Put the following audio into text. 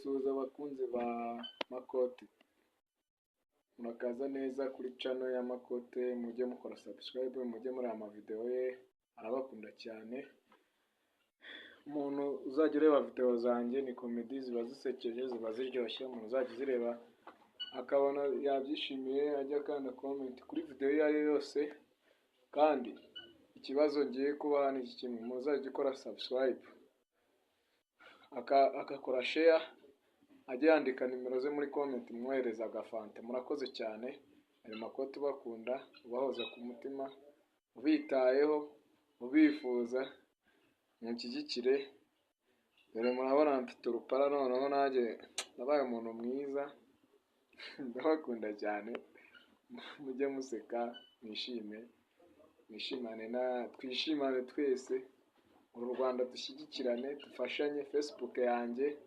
Suhuza abakunzi ba Makote, murakaza neza kuri channel ya Makote. Mujye mukora subscribe, mujye mureba amavideo ye, arabakunda cyane. Umuntu uzajya ureba video zanjye, ni comedy, ziba zisekeje, ziba ziryoshye. Umuntu uzajya uzireba akabona yabyishimiye, ajya akanda comment kuri video iyo ari yo yose. Kandi ikibazo ngiye kubaha ni iki kimwe: umuntu uzajya ukora subscribe, agakora share, ajye yandika nimero ze muri comment, mwohereza agafanta. Murakoze cyane. Ayo Makoti ubakunda, ubahoza ku mutima, ubitayeho, ubifuza, munshyigikire. Dore murabona mfite urupara, noneho nanjye nabaye umuntu mwiza. Ndabakunda cyane. Mujye museka, mwishime, mwishimane na twishimane twese. Uru Rwanda dushyigikirane, dufashanye. Facebook yanjye.